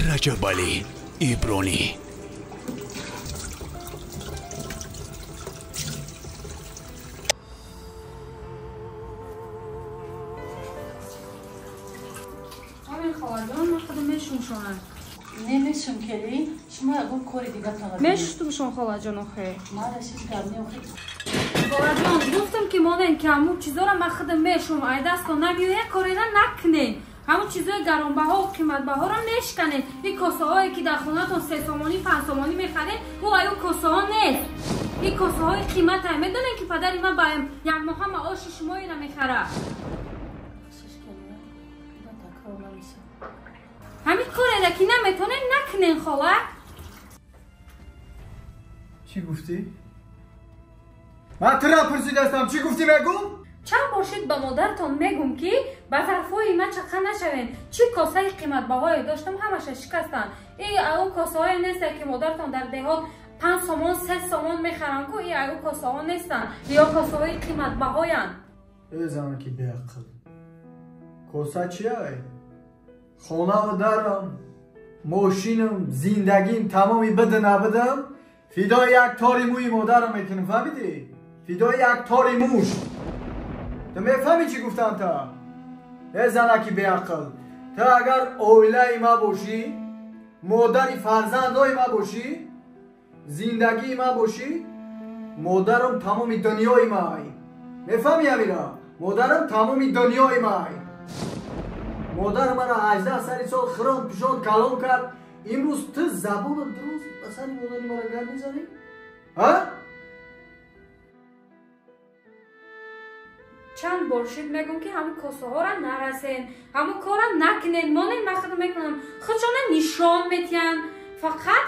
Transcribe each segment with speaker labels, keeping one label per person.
Speaker 1: Раҷабалӣ Ибронӣ.
Speaker 2: Холаҷон, ман худам мешумшонам.
Speaker 3: Немешум кели, шумо ягон кори дигатон.
Speaker 2: Мешуштумшон, холаҷон, охе.
Speaker 3: Мара шиш гап не, охе.
Speaker 2: Холаҷон, гуфтам ки монен ки ҳамун чизоро ман худам мешум, ай дасто намеоя, корера накунен. Ҳамун чизои гаронбаҳо, қиматбаҳоро мешканен. Ин косаҳое ки дар хонатон 3 сомонӣ, 5 сомонӣ мехарен, ӯ аю косаҳо нест. Ин косаҳои қимата. Медонем ки падари ман ба як моҳа маоши шумо ина мехарад.
Speaker 3: Шиш кели, такрор намешавад.
Speaker 2: Ҳамин корера ки наметонем, накунен, хола.
Speaker 4: Чӣ гуфтӣ? Ман тура пурсидастам, чӣ гуфтӣ, мегум?
Speaker 2: Чанд бор шид ба модаратон мегум, ки ба зарфҳои ман чақа нашавем. Чӣ косаи қиматбаҳое доштам, ҳамаша шикастанд. И ау косаҳое несте ки модаратон дар деҳот 5 сомон, 3 сомон мехаранд ку, и ау косаҳо нестанд, ё косаҳои қиматбаҳоянд.
Speaker 4: Э, занаки беақл, коса чиай? Хонаву дарам, мошинам, зиндагим тамоми бида набидам, фидои як тори мӯи модарам мекунам, фаҳмидӣ? Фидои як тори мӯш. Ту мефаҳмӣ, чӣ гуфтам та? Э, занаки беақл, ту агар оилаи ма бошӣ, модари фарзандои ма бошӣ, зиндагии ма бошӣ, модарам тамоми дунёи май. Мефаҳмӣ амира? Модарам тамоми дунёи май. Модар мара 18 сари сол хирон пишон калон кард. Имрӯз ту забонат дуруст ба сари модари мара гап мезанӣ, а?
Speaker 2: Чанд бор шид мегум, ки ҳамун косаҳоро нарасен, ҳамун кора накунен, монен, ман худам мекунам. Худшона нишон метиҳанд. Фақат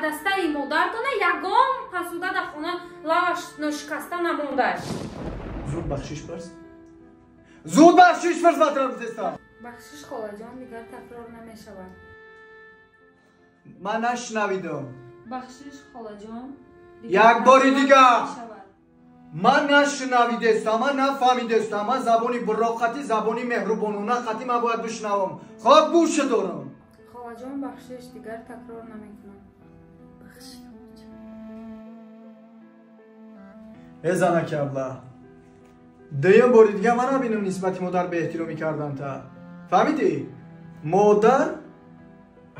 Speaker 2: дастаи модартона ягон пасуда дар хона лаваш ношикаста намонда.
Speaker 4: Зуд бахшиш парс, зуд бахшиш парс, ба тура гуфтестам.
Speaker 2: Бахшиш, холаҷон, дигар такрор намешавад.
Speaker 4: Ман нашунавидам.
Speaker 2: Бахшиш, холаҷон.
Speaker 4: Як бори дигар. Ман нашунавидестам, ман нафаҳмидестам. Ман забони буроқатӣ, забони меҳрубонона қатӣ ман бояд бишнавам. Хоб, гӯша дорам.
Speaker 2: Холаҷон, бахшиш, дигар такрор намекунам.
Speaker 3: Бахшиш.
Speaker 4: Э, занаки абла, дуюм бори дига ман набинам нисбати модар беэҳтиромӣ кардан та. Фаҳмидӣ? Модар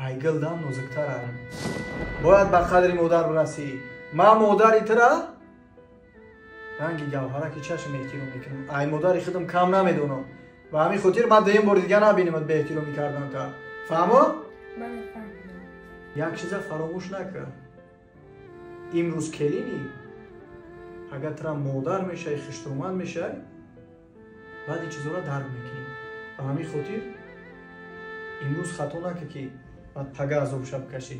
Speaker 4: ай гилдам нозуктар. Бояд ба қадри модар бирасӣ. Ман модари тура ранги гавҳараки чашм эҳтиром мекунам, ай модари худам кам намедонам. Ба ҳамин хотир ман дуюм бори дига набинамат беэҳтиромӣ кардан та. Фаҳмо?
Speaker 2: Бале, фаҳмидам.
Speaker 4: Як чиза фаромӯш накар: имрӯз келинӣ, агар тура модар мешавӣ, хиштоманд мешавӣ, баъд ин чизоро дарк мекунӣ. Ба ҳамин хотир имрӯз хато накар, ки баъд пага азоб шаб кашӣ.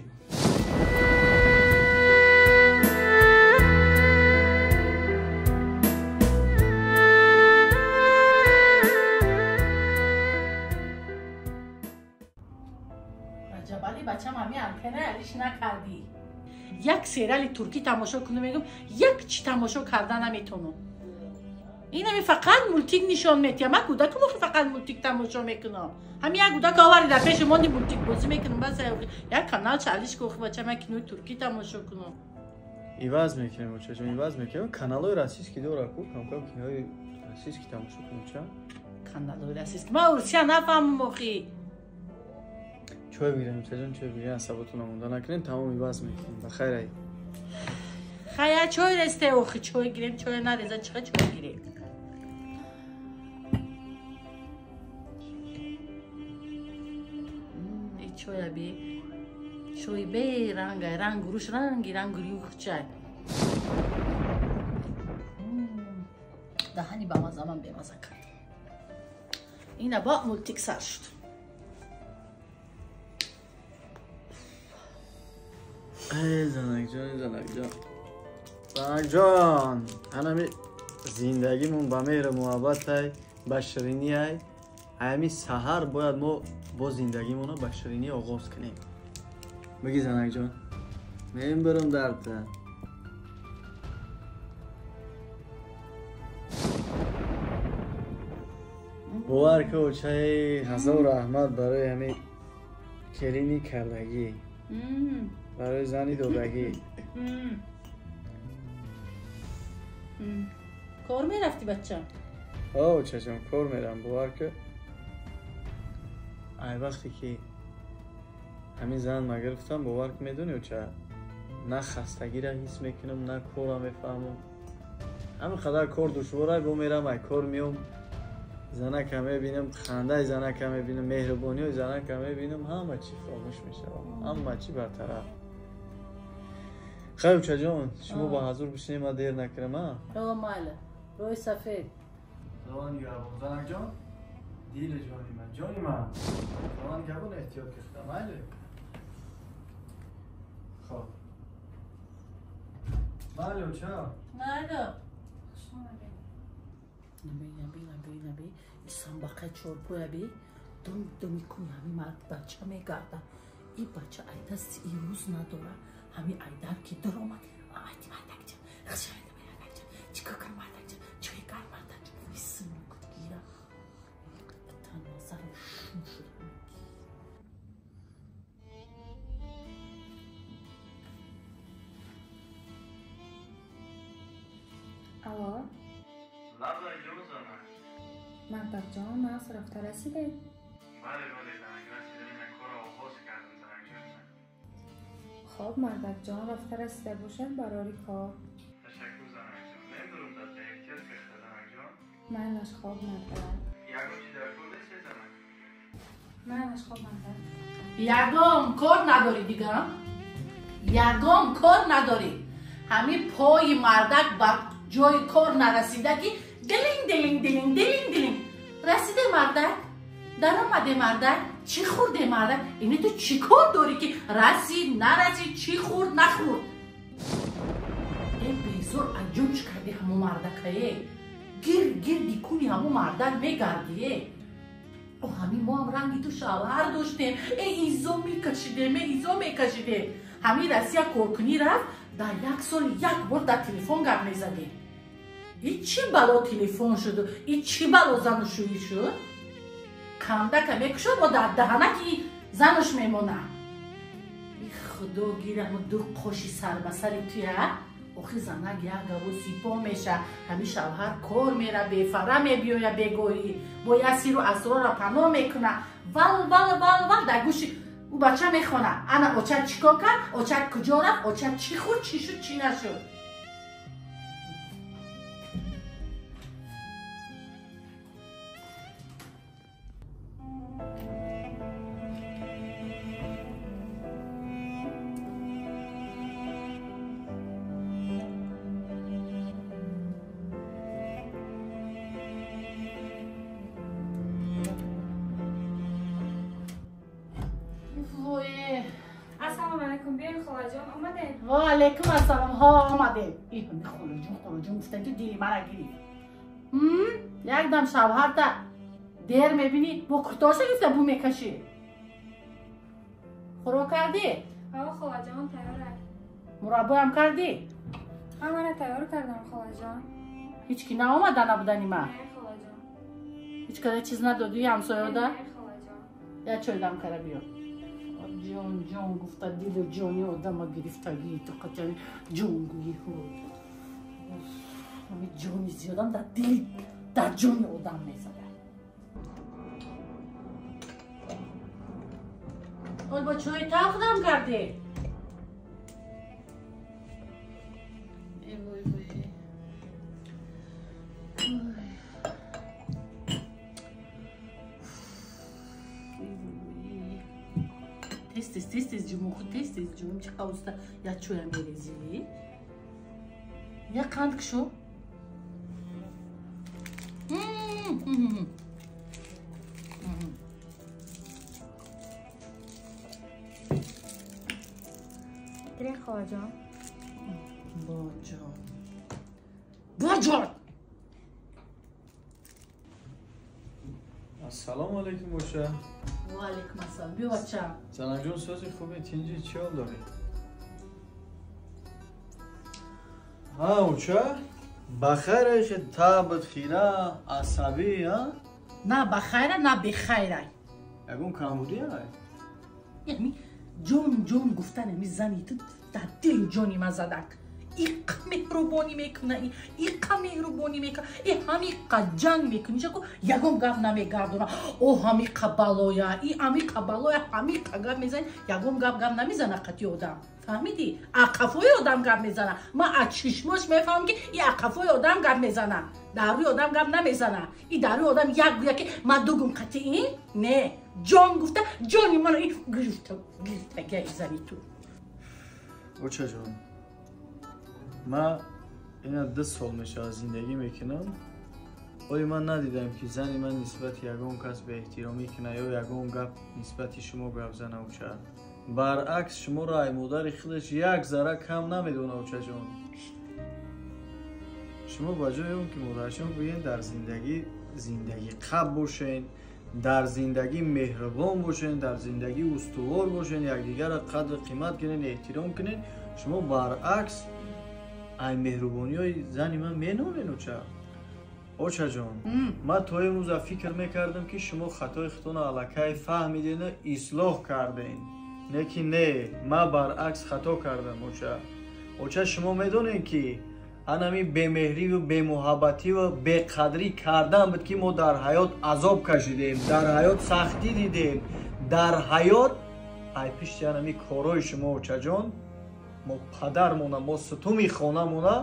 Speaker 3: Раҷабали, бачам, ҳами антена алиш накардӣ. Як сериали туркӣ тамошо кунам, мегум, як чӣ тамошо карда наметонам. Инами фақат мультик нишон метиҳам. Ман кӯдакам охи, фақат мультик тамошо мекунам. Ҳами як кӯдак овари дар пеши монди, мультик бозӣ мекунам, бас. Як канал чалиш ку, охи, бачам, як кинои туркӣ тамошо кунам.
Speaker 4: Иваз мекунем, очаҷон, иваз мекунем. Каналҳои российский дора ку, камкам кинои российский тамошо кунем, ча?
Speaker 3: Каналҳои российский, ман урусия нафаҳмам охи.
Speaker 4: Чой бигирем, очаҷон, чой бигирем. Асаботона монда накунем, тамом, иваз мекунем. Ба хайр ай.
Speaker 3: Хая, чой ресте охи, чой гирем, чой нареза, чиқа чой гирем? Чоя би, чой берангай, ранг руш, ранги ранг рюхчай. Даҳани бамаза, ман бемаза кард. Ина ба мультик сар шуд.
Speaker 4: Эй, занакҷон, занакҷон, занакҷон, ҳанами зиндагимон ба меҳру муҳаббатай, ба шириниай. Ҳами саҳар бояд мо бо зиндагимонро ба ширинӣ оғоз кунем. Бигӣ, занакҷон, мен бирам дарта. Бовар ка, очаи, ҳазор раҳмат барои ҳамин Келини кардагӣ. Барои зани додагӣ.
Speaker 3: Кор мерафтӣ бачам?
Speaker 4: О, чачам, кор мерам, бовар ки ай вақте ки ҳамин зан ма гирифтам, бовар ки медонӣ ча на хастагиро ҳис мекунам, на корро мефаҳмам. Ҳамин қадар кор душворай, бо мерам, ай кор меом, занака мебинам, хандаи занака мебинам, меҳрубониҳои занака мебинам, ҳама чӣ фаромӯш мешавад, ҳама чӣ бартараф. Хайр, учаҷон, шумо ба ҳазур бишинед, ман дер накунам, а?
Speaker 3: О, майла, рӯи сафед.
Speaker 4: Худованд нигаҳбон, занакҷон, дили ҷони ман, ҷони ман. Худованд нигаҳбон, эҳтиёт кунед, майли? Хоб. Майли, уча?
Speaker 3: Майли. Наби, наби, наби, исамбақай чорпоя би, дум думи куни ҳами мард бача мегарда. И бача ай дасти ирӯз надора. Ҳами айдар ки даромад. Айди мардакҷа, хушайда мардакҷа, чикор кар мардакҷа, чой кар мардакҷа. Исм гира. Та назарам шум шуда.
Speaker 2: Алло? Мардакҷон, нағз рафта расидед?
Speaker 4: Бале, бале, занак, расидем, ин корро оғоз кардам, занакҷон.
Speaker 2: Хоб, мардакҷон, рафта расида бошад барори кор.
Speaker 4: Ташаккур, занакҷон. Намедонам, дар эҳтиёт бихта, занакҷон.
Speaker 2: Майлаш, хоб, мардак.
Speaker 4: Ягон чи дар кор нест, занак?
Speaker 2: Майлаш, хоб, мардак.
Speaker 3: Ягон кор надорӣ дига? Ягон кор надорӣ. Ҳамин пои мардак ба ҷои кор нарасида ки дилинг дилинг дилинг дилинг дилинг. Расиде мардак, даромаде мардак, чӣ хӯрде мардак? Ини ту чӣ кор дорӣ ки расид, нарасид, чӣ хӯрд, нахӯрд? Э, безор аҷунч карди ҳамо мардакае. Гир гирди куни ҳамо мардак мегардие. О, ҳамин мо ҳам ранги ту шавҳар доштем. Э, изо мекашидем, э, изо мекашидем. Ҳамин Россия коркунӣ рафт, дар як сол як бор дар телефон гап мезадем. И чӣ бало телефон шуду, и чӣ бало занушӯӣ шуд? Кандака мекушод, мо дар даҳанаки зануш мемона. И худо гирамо ду қоши сарбасари туя. Охи занак як гаво сипо меша, ҳамин шавҳар кор мера, бефара мебиёя бегоҳӣ, бо як сиру асрорро паноҳ мекуна. Вал вал вал вал дар гӯши ӯ бача мехона. Ана оча чӣ кор кард, оча куҷо рафт, оча чӣ хӯрд, чӣ шуд, чӣ нашуд. Ва алайкум ассалом. Ҳо, омадем. Ин холаҷон, холаҷон гуфта ту дили мара гирифт. Якдам шавҳарта дер мебинӣ, бо куртоша гирифта бу мекашӣ. Хӯрок кардӣ?
Speaker 2: Ҳо, холаҷон, тайёр.
Speaker 3: Мураббоям кардӣ?
Speaker 2: Ҳамара тайёр кардам, холаҷон.
Speaker 3: Ҳеҷ ки наомада набудани ман?
Speaker 2: Не, холаҷон.
Speaker 3: Ҳеҷ када чиз надодӣ ҳамсоёда?
Speaker 2: Не, холаҷон.
Speaker 3: Як чойдам кара биё. Ҷон ҷон гуфта дилу ҷони одама гирифтагӣ ту қачани ҷонгӯӣ. Ҳами ҷони зиёдам дар дили дар ҷони одам мезада. Ол бо чой талхдам кардӣ? Эй вой вой. Тез тез тез тез ҷуму худ тез тез ҷуму чӣ қавуста як чоя мерезӣ? Як қанд кушо.
Speaker 2: Гирин, холаҷон.
Speaker 3: Боҷон. Боҷон!
Speaker 4: Ассалому алайкум, боча.
Speaker 3: Ва алайкум ассалом. Биё, бача.
Speaker 4: Занакҷон, сози хуби, тинҷи, чӣ ҳол дорӣ? Ҳа, уча? Ба хайра, табт хира, асабӣ, ҳа?
Speaker 3: На ба хайра, на бехайра.
Speaker 4: Ягон камбудӣ ай?
Speaker 3: Яъне ҷон ҷон гуфтан ами зани ту дар дилу ҷони ман задак. Иқа меҳрубонӣ мекуна, иқа меҳрубонӣ мекуна, и ҳамиқа ҷанг мекунӣ, чако ягон гап намегардона. О ҳамиқа балоя, и ҳамиқа балоя, ҳамиқа гап мезани, ягон гап намезана қати одам. Фаҳмидӣ? Ақафои одам гап мезана. Ман аз чишмош мефаҳмам ки и ақафои одам гап мезана. Дар рӯи одам гап намезана. И дар рӯи одам як гӯя ки ман дугум қати ин? Не. Ҷон гуфта, ҷони маро и гирифта, гирифтагия зани ту.
Speaker 4: Очаҷон, ман ина 2 сол мешавад зиндагӣ мекунам. Оё ман надидам ки зани ман нисбати ягон кас беэҳтиромӣ кунад ё ягон гап нисбати шумо гап зана, оча. Баръакс, шуморо ай модари худаш як зарра кам намедона, очаҷон. Шумо ба ҷои он ки модарҷон гӯен, дар зиндагӣ зиндагиқаб бошен, дар зиндагӣ меҳрубон бошен, дар зиндагӣ устувор бошен, якдигарро қадру қимат кунен, эҳтиром кунен. Шумо баръакс ай меҳрубониҳои зани ман менолен, оча. Очаҷон, ман то имрӯза фикр мекардам ки шумо хатои худтонро аллакай фаҳмидену ислоҳ кардем. Не ки не, ман баръакс хато кардам, оча. Оча, шумо медонед ки анами бемеҳриву бемуҳаббативу беқадрӣ кардан буд ки мо дар ҳаёт азоб кашидем, дар ҳаёт сахтӣ дидем, дар ҳаёт ай пишти анами корҳои шумо, очаҷон, мо падармона, мо сутуми хонамона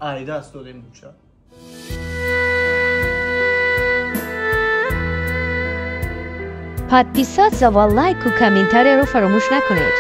Speaker 4: ай даст додем, оча.
Speaker 5: Подписаться ва лайку комментарияро фаромӯш накунед.